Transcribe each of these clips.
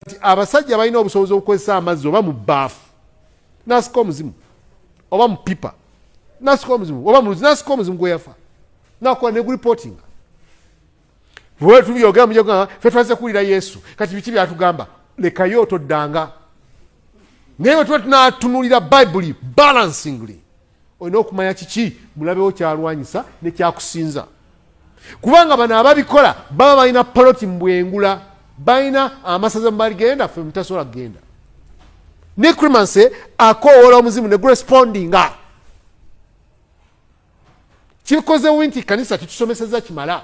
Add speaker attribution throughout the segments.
Speaker 1: Nti abasajja balina obusobozi obukozesa amazzi oba mu bbaafu nasika omuzimu, oba mu pipa nasika omuzimu, oba mu luzi nasika omuzimu gweyafa nakola neguripotinga. Tubyogera mujaga fe twaze kuwulira Yesu, kati biki byatugamba? Lekayo otoddanga. Naye bwe tuba tunatunulira Bayibuli balancingly, olina okumanya kiki mulabewo kyalwanyisa nekyakusinza, kubanga bano ababikola baba balina poloti mu bwengula, balina amasaza mubaligenda, ffe mutasobola kugenda. Necromancy akowoola omuzimu negurespondinga. Kikozewo nti kanisa tetusomeseza kimala.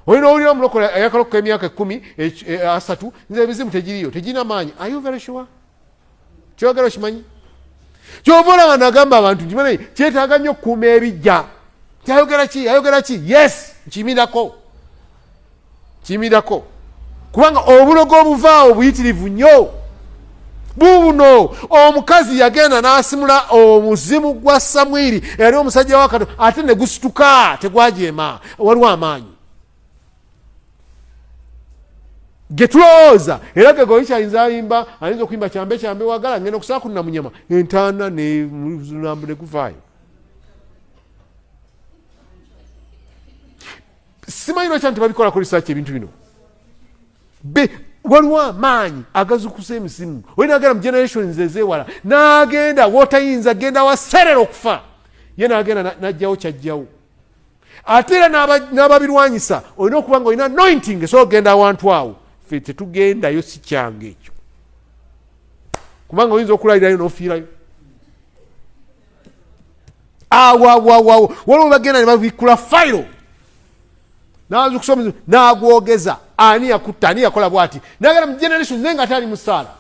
Speaker 1: Olina owulira omulokole ayakalokoka emyaka 10 30, nze ebizimu tegiriyo, tegirina maanyi. Are you very sure? Kyogera okimanyi? Kyova olaba nagamba abantu nti bane kyetaaga nnyo okukuuma ebijja. Ayogera ki? Ayogera ki? Yes, nkimirako, nkimirako, kubanga obulogo obuvaawo buyitirivu nnyo. Buuno omukazi yagenda n'asimula omuzimu gwa Samwiri eyali omusajja wa Katonda, ate ne gusituka, tegwajeema. Waliwo amaanyi getulowooza era gegoyikyayinza ayimba, ayinza okuyimba kyambe kyambe wagala ngenda okusaba ku namunyama entaana nemulambo neguvaayo. Simanyi lwaki nti babikolako research ebintu bino. Waliwo amaanyi agazukusa emisimu. Olina agenda mu generations ezewala n'agenda wotayinza genda waserera okufa, ye n'agenda n'ajjawo kyajjawo. Ate era n'ababirwanyisa olina okuba nga olina anointing esobola okugenda awantu awo. Ffe tetugendayo, si kyange ekyo, kubanga oyinza okulalirayo n'ofiirayo awoawoawo. Waliwo bagenda ne babikkula fayiro nazukusa omuzimu n'agwogeza, ani yakutta, ani yakola bwati, nagenda mu generation naye nga ate ali mu ssaala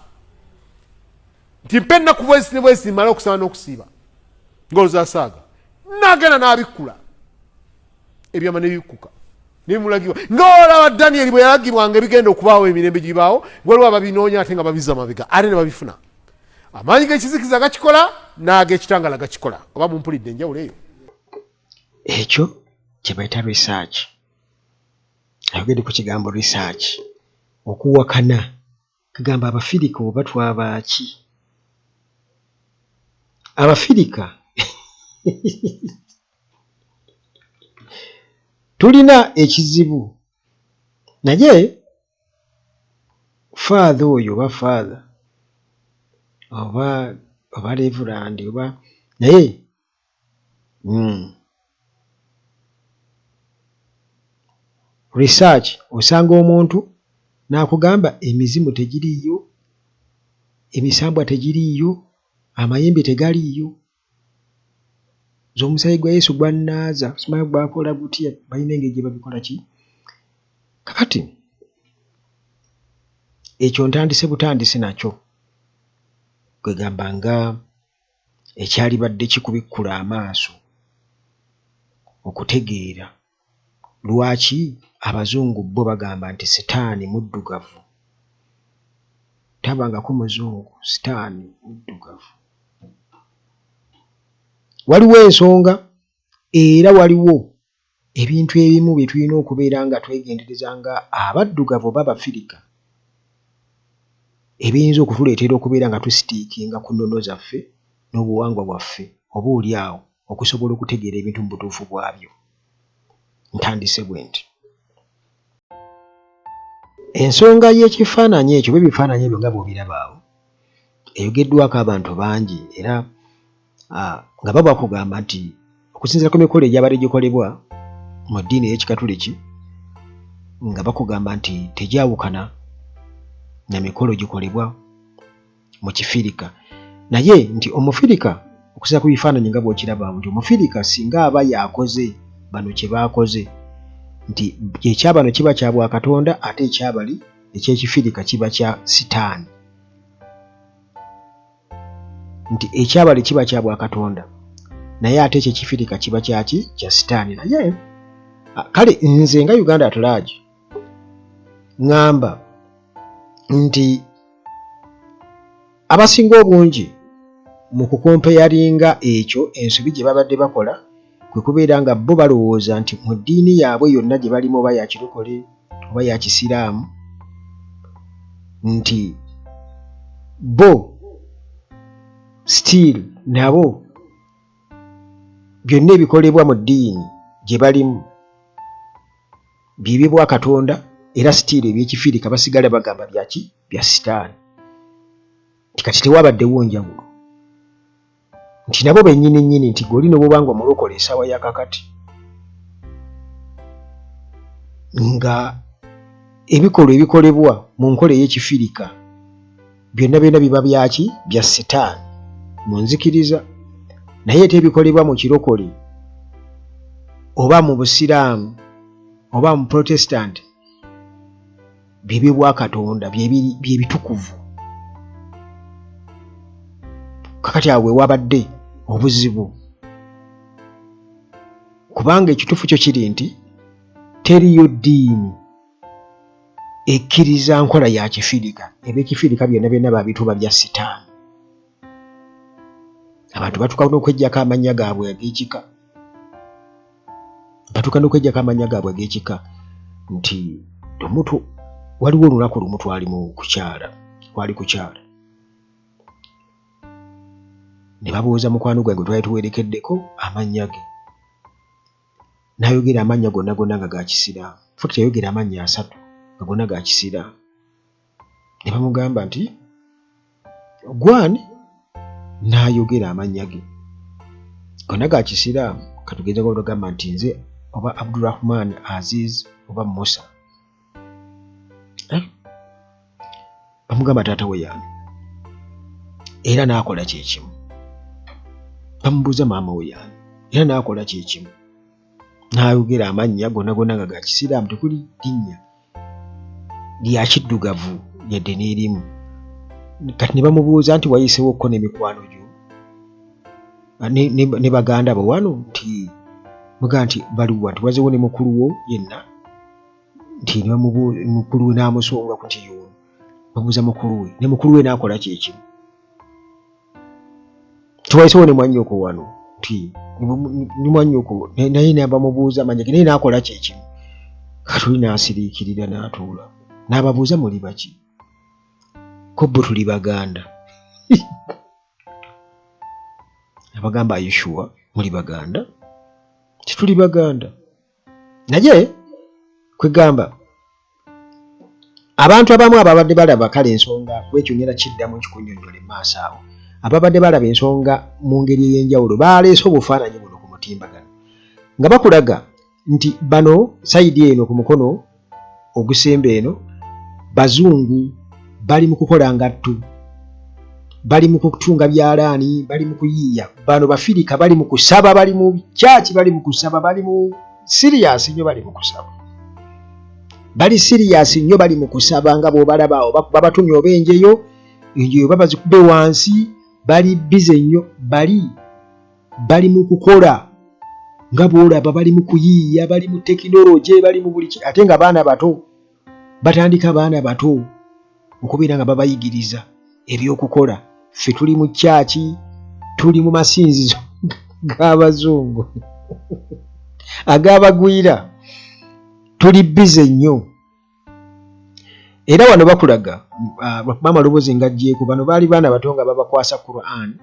Speaker 1: nti mpa ennaku bwezi ne bwezi male okusaba n'okusiiba ng'oluzasaaga, nagenda n'abikkula ebyama nebikkuka nebimulagibwa, ngaolaba Danieri bwe yalagibwanga ebigenda okubaawo emirembe gibaawo. Waliwo ababinoonya ate nga babizza mabega ate ne babifuna. Amaanyi g'ekizikiza gakikola n'ag'ekitangala gakikola. Oba mumpulidde enjawulo eyo?
Speaker 2: Ekyo kye bayita research. Ayogedde ku kigambo research, okuwakana. Kagamba Abafirika oba twabaaki? Abafirika tulina ekizibu, naye faatha oyo oba faatha oba levulandi oba naye Research osanga omuntu n'akugamba emizimu tegiriiyo, emisambwa tegiriiyo, amayembe tegaliiyo, nze omusaayi gwa Yesu gwannaaza, simanyi gwakola gutya, balina engeri gye babikola ki. Kakati ekyo ntandise butandisi nakyo, kwegamba nga ekyalibadde kikubikkula amaaso okutegeera lwaki Abazungu bo bagamba nti sitaani muddugavu. Tabangako muzungu, sitaani muddugavu. Waliwo ensonga era waliwo ebintu ebimu bye tulina okubeera nga twegendereza nga Abaddugavu oba Abafirika ebiyinza okutuleetera okubeera nga tusitiikinga ku nnono zaffe n'obuwangwa bwaffe oba oli awo okusobola okutegeera ebintu mu butuufu bwabyo. Ntandise bwe nti. Ensonga y'ekifaananyi ekyo oba ebifaananyi ebyo nga bw'obiraba awo eyogeddwako abantu bangi era nga bo bakugamba nti okusinziira ku mikolo egyabadde gikolebwa mu ddiini ey'Ekikatuliki nga bakugamba nti tegyawukana na mikolo gikolebwa mu Kifirika, naye nti Omufirika okusinziira ku bifaananyi nga bw'okiraba nti Omufirika singa aba y'akoze bano kye baakoze nti ekyabano kiba kya bwakatonda ate ekyabali eky'Ekifirika kiba kya sitaani. Nti ekyabali kiba kya bwakatonda naye ate ekyo ekifirika kiba kyaki? Kya sitaani. Naye kale nze nga Uganda at large ŋŋamba nti abasinga obungi mu kukompeyaringa ekyo ensobi gye babadde bakola kwe kubeera nga bo balowooza nti mu ddiini yaabwe yonna gye balimu oba ya kirokole oba ya kisiraamu nti Bo still nabo byonna ebikolebwa mu ddiini gye balimu byebibwa Katonda, era still ebyekifirika basigala bagamba byaki? Bya sitaani. Nti kati tewabaddewo njawulo, nti nabo bennyini nnyini, nti gwe oli nobwoba nga omulokole esaawa ya kakati nga ebikolwa ebikolebwa mu nkola ey'ekifirika byonna byonna biba byaki? Bya sitaani mu nzikiriza. Naye ate ebikolebwa mu kirokole oba mu busiraamu oba mu protestant byebibwa Katonda, byebitukuvu. Kakati awo wewabadde obuzibu, kubanga ekituufu kyo kiri nti teriyo ddiini ekkiriza nkola ya kifirika. Ebyekifirika byonna byonna babituba bya sitaani. Abantu batuuka n'okweggyako amannya gaabwe ag'ekika, batuuka n'okweggyako amannya gaabwe ag'ekika. Nti omuntu, waliwo olunaku lumu twali mu kukyala, twali kukyala, ne babuuza mukwano gwange gwe twali tuwerekeddeko amannya ge, n'ayogera amannya gonna gonna nga ga kisiraamu. Fact, yayogera amannya 3 nga gonna ga kisiraamu. Ne bamugamba nti gwani, n'ayogera amannya ge gonna ga kisiraamu. Katugeze nga nti nze oba Abdurahman Aziz oba Musa, eh? Bamugamba taata we yaani, era n'akola kyekimu. Bamubuuza maama we yaani, era n'akola kyekimu, n'ayogera amannya gonna gonna nga ga kisiraamu, tekuli linnya lya kiddugavu yadde n'erimu. Kati ne bamubuuza nti wayisewo ko n'emikwano gyo ne baganda bo wano? Nti mugaa nti baliwa? Nti wazewo ne mukulu wo yenna? Nti mukulu we n'amusonga ku nti yono. Babuuza mukulu we, ne mukulu we n'akola kyekimu. Tiwayisewo ne mwannyoko wano? Nti ne mwannyoko naye nabamubuuza amanya ge, naye n'akola kyekimu. Kati oli n'asiriikirira n'atuula, n'ababuuza muli baki? Ko bo tuli Baganda. Abagamba, "Are you sure muli Baganda?" Tituli Baganda. Naye kwegamba abantu abamu ababadde balaba kale ensonga kwekyo ngenda kiddamu nkikunnyonnyola emaaso awo, ababadde balaba ensonga mu ngeri ey'enjawulo baleese obufaananyi buno ku mutimbagano nga bakulaga nti bano side eno ku mukono ogusemba eno bazungu bali mu kukola ngatto, bali mu kutunga byalaani, bali mu kuyiiya. Bano bafirika bali mu kusaba, bali mu kyaki, bali mu kusaba, bali mu serious nnyo, bali mu kusaba, bali serious nnyo, bali mu kusaba nga bw'obalaba awo babatumye oba enjeyo, enjeyo babazikube wansi, bali busy nnyo, bali mu kukola nga bw'olaba, bali mu kuyiiya, bali mu tekinologi, bali mu buli ki. Ate nga baana bato, batandika baana bato okubeera nga babayigiriza ebyokukola. Ffe tuli mu kyaki, tuli mu masinzizo g'abazungu ag'abagwira, tuli busy nnyo. Era wano bakulaga lwakuba amaloboozi ngaggyeko, bano baali baana bato nga babakwasa Quran,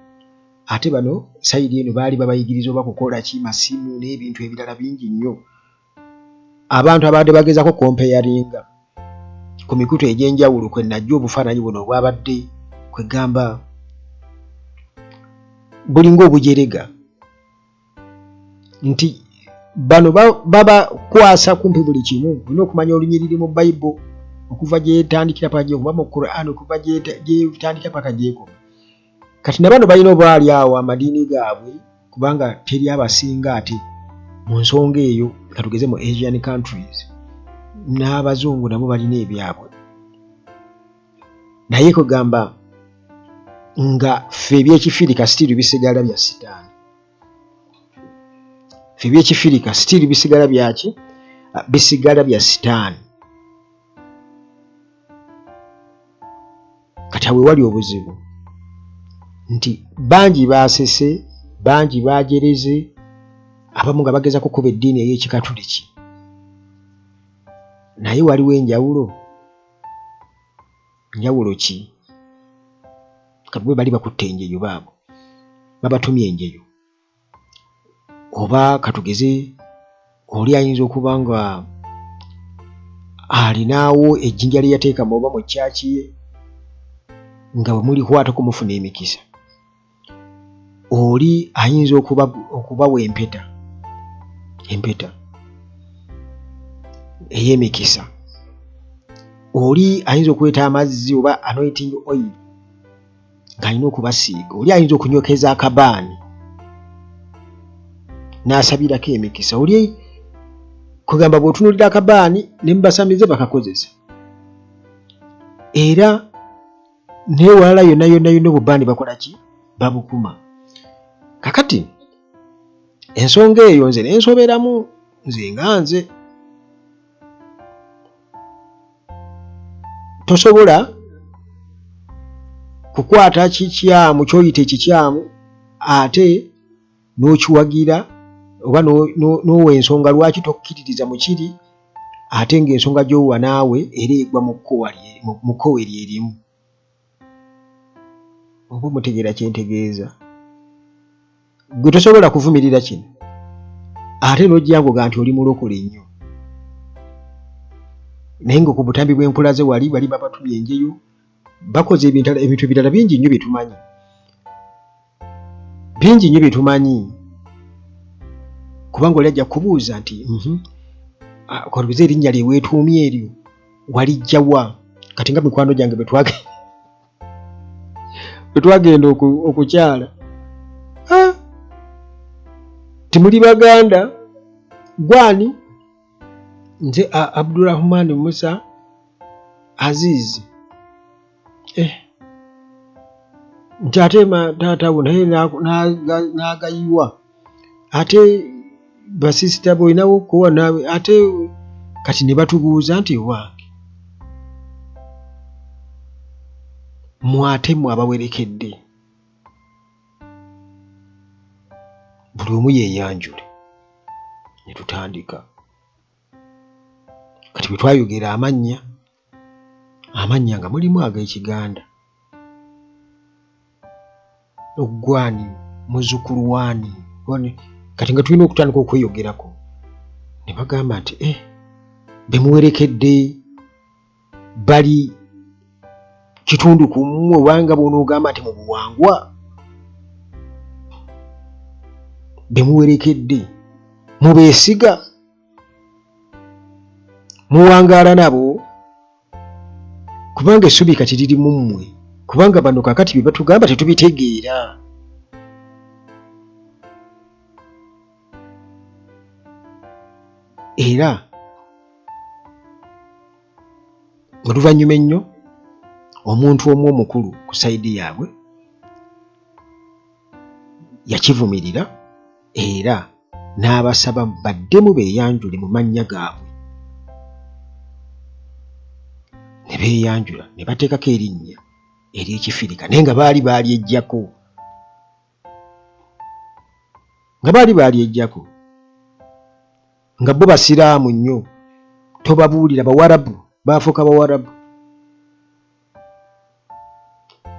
Speaker 2: ate bano side eno baali babayigiriza oba kukola ki, masimu n'ebintu ebirala bingi nnyo. Abantu abadde bagezako comparinga ku mikutu egy'enjawulo kwe najja obufaananyi buno obwabadde kwegamba bulinga obujerega nti bano babakwasa kumpi buli kimu. Olina okumanya olunyiriri mu Bayibo okuva gyetandikira paka gyekoma, mu Quran okuva gyetandikira paka gyekoma. Kati na bano balina obaali awo amadiini gaabwe, kubanga teri abasinga ate mu nsonga eyo. Katugeze mu Asian countries n'abazungu nabo balina ebyabwe, naye kugamba nga ffe ebyekifirika still bisigala bya sitaani. Ffe ebyekifirika still bisigala byaki? Bisigala bya sitaani. Kati awe wali obuzibu nti bangi baasese, bangi bajereze, abamu nga bageza kukuba eddiini ey'ekikatuliki, naye waliwo enjawulo. Njawulo ki? Kabwe bali bakutte enjeyo baabo babatumye enjeyo oba katugeze oli ayinza okuba nga alinaawo ejjinja lye yateeka mu oba mu kyaki ye nga bwe mulikwatako mufuna emikisa. Oli ayinza okubawa empeta, empeta ey'emikisa. Oli ayinza okuleeta amazzi oba anointing oil ng'alina okubasiiga. Oli ayinza okunyookeza akabaani n'asabirako emikisa. Oli kugamba bw'otunuulira akabaani ne mubasamize bakakozesa era naye walala yonna yonna yonna obubaani bakola ki? Babukuma. Kakati ensonga eyo nze nensoberamu nze nga nze tosobola kukwata kikyamu kyoyita ekikyamu ate n'okiwagira oba n'owa ensonga lwaki tokkiririza mu kiri ate ng'ensonga gy'owa naawe era egwa mu kkowe lye limu. Oba omutegeera kye ntegeeza? Ggwe tosobola kuvumirira kino ate n'ojja ng'oga nti oli mulokole nnyo naye nga ku butambi bw'enkulaze wali bali babatumye enjeyo bakoze ebintu ebirala bingi nnyo bye tumanyi. Bingi nnyo bye tumanyi kubanga oli ajja kukubuuza nti mhm, ah, koluze erinnya lye weetuumye eryo walijja wa? Kati nga mikwano gyange bwe twagenda okukyala, ah, timuli Baganda gwani? Nze Abdurahman Musa Aziz. Eh. Nti ate taata wo naye n'agayiwa ate basisita bo olinawo kowa naawe ate kati ne batubuuza nti owange mwe ate mwe abawerekedde buli omu yeeyanjule ne tutandika kati bwe twayogera amannya Amannya nga mulimu ag'Ekiganda, Oggwani, muzzukulu w'ani? Kati nga tulina okutandika okweyogerako ne bagamba nti eh, be muwerekedde bali kitundu ku mmwe oba nga bw'onoogamba nti mu buwangwa be muwerekedde mubeesiga? Muwangaala nabo kubanga essubi kati liri mu mmwe, kubanga bano kakati bye batugamba tetubitegeera. Era oluvannyuma ennyo omuntu omu omukulu ku sayidi yaabwe yakivumirira era n'abasaba baddemu beeyanjule mu mannya gaabwe ne beeyanjula ne bateekako erinnya ery'Ekifirika naye nga baali baalyeggyako nga baali baalyeggyako nga bo basiraamu nnyo tobabuulira bawarabu baafuuka bawarabu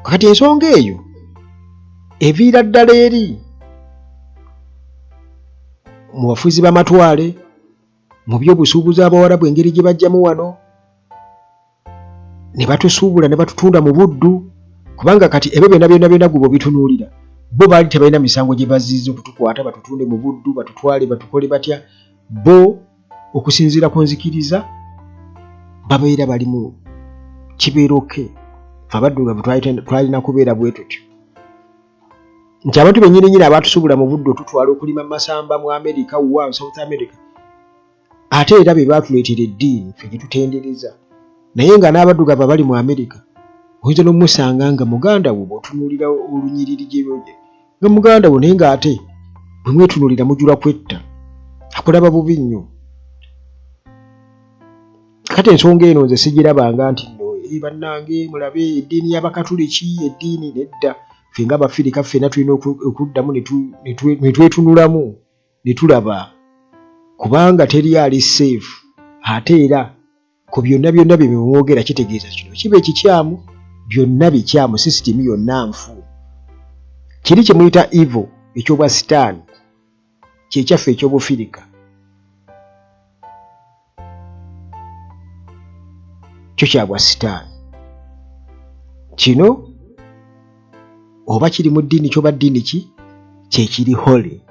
Speaker 2: Kati ensonga eyo eviira ddala eri mu bafuzi b'amatwale, mu by'obusuubuzi Abawarabu engeri gye bajjamu wano ne batusuubula ne batutunda mu buddu, kubanga kati ebyo byonna byonna byonna gwe bw'obitunuulira bo baali tebalina misango gye bazizza okutukwata batutunde mu buddu batutwale batukole batya bo okusinziira ku nzikiriza babeera bali mu kibeera oke fe abaddugavu twalina kubeera bwe tutyo nti abantu benyini nyini abatusuubula mu budde otutwala okulima mu masamba mu Amerika wa South America ate era be baatuleetera eddiini ffe gye tutendereza naye nga n'abaddugavu abali mu Amerika oyinza n'omusanga nga muganda wo bw'otunuulira olunyiriri gye nga muganda wo naye ng'ate bwe mwetunuulira mujula kwetta akulaba bubi nnyo kati ensonga eno nze sigirabanga nti nno eh, bannange mulabe eddiini y'abakatuliki eddiini nedda ffe nga abafirika ffena tulina okuddamu ne twetunulamu ne tulaba kubanga teri ali seefu ate era ku byonna byonna bye mwogera kitegeeza kino kiba ekikyamu Byonna bikyamu, sisitimu yonna nfu. Kiri kye muyita evil eky'obwa sitaani kyekyaffe eky'obufirika. Kyo kya bwa sitaani. Kino oba kiri mu ddiini kyoba ddiini ki kyekiri holy,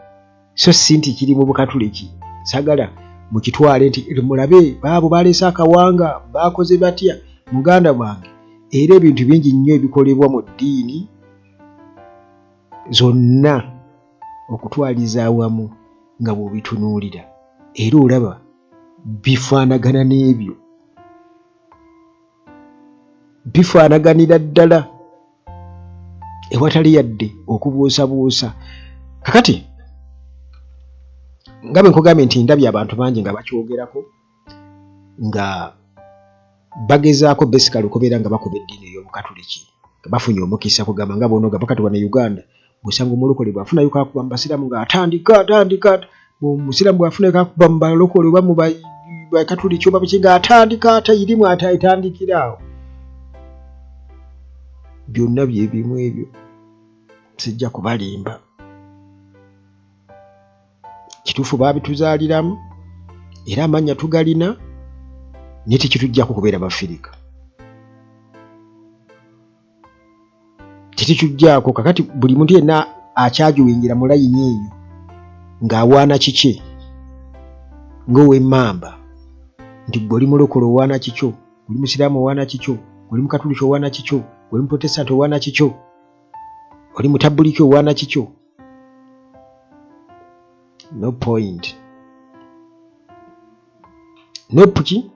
Speaker 2: so si nti kiri mu Bukatuliki. Sagala mukitwale nti mulabe baabo baleese akawanga baakoze batya. Muganda wange, era ebintu bingi nnyo ebikolebwa mu ddiini zonna okutwaliza awamu nga bw'obitunuulira era olaba bifaanagana n'ebyo, bifaanaganira ddala ewatali yadde okubuusabuusa. Kakati nga bwe nkugambye nti ndabye abantu bangi nga bakyogerako nga bagezaako basically okubeera nga bakuba eddiini ey'Obukatuliki nga bafunye omukisa, kugamba nga bw'onoogamba kati wano e Uganda bw'osanga omulokole bw'afunayo kakuba mu basiraamu ng'atandika atandika, omusiraamu bw'afunayo kakuba mu balokole oba mu bakatuliki oba biki ng'atandika atayirimu atandikira awo. Byonna bye bimu ebyo, sijja kubalimba. Kituufu baabituzaaliramu era amannya tugalina, naye tekitujjako kubeera Bafirika, tekitujjaako. Kakati buli muntu yenna akyagiwingira mu layini eyo ng'awaana kikye ng'ow'emmamba nti gwe oli mulokole owaana kikyo, oli musiraamu owaana kikyo, oli mukatuliki owaana kikyo, oli muprotestanti owaana kikyo, oli mutabuliki owaana kikyo, no point, no puki.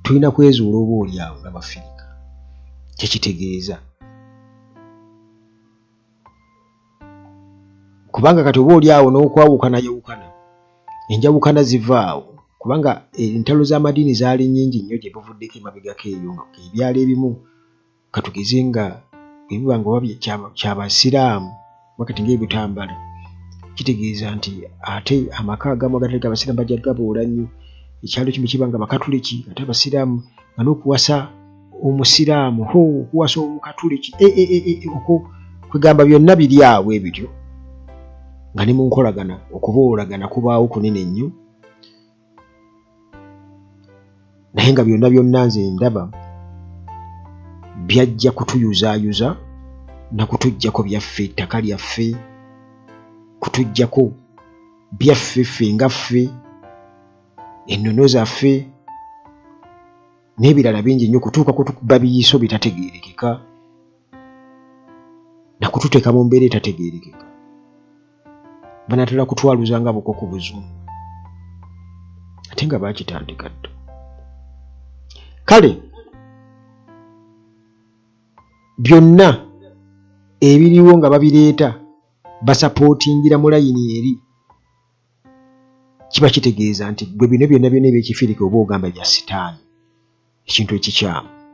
Speaker 2: Tulina kwezuula oba oli awo nga Bafirika kyekitegeeza, kubanga kati oba oli awo n'okwawukana yawukana, enjawukana ziva awo, kubanga entalo z'amadiini zaali nnyingi nnyo gye buvuddeko emabegako eyo, nga ebyalo ebimu katugeze nga bwe biba nga oba kya Basiraamu oba kati ng'ebutambala, kitegeeza nti ate amaka agamu agatali ga Basiraamu bajja gaboola nnyo. Ekyalo kimu kiba nga Bakatuliki ate Abasiraamu, nga n'okuwasa Omusiraamu ho okuwasa Omukatuliki e, e, e, e, okwo kwegamba byonna biri awo ebityo, nga ne mu nkolagana okuboolagana kubaawo kunene nnyo. Naye nga byonna byonna nze ndaba byajja kutuyuzaayuza na kutuggyako byaffe, ettaka lyaffe, kutuggyako byaffe ffe nga ffe, ennono zaffe n'ebirala bingi nnyo, kutuuka kutukuba biyiso bitategeerekeka na kututeeka mu mbeera etategeerekeka. Banatera kutwaluza nga buko ku buzungu, ate nga bakitandika dda. Kale byonna ebiriwo nga babireeta basapootingira mu layini eri, kiba kitegeeza nti gwe bino byonna byonna ebyekifirika oba ogamba bya sitaani, ekintu ekikyamu.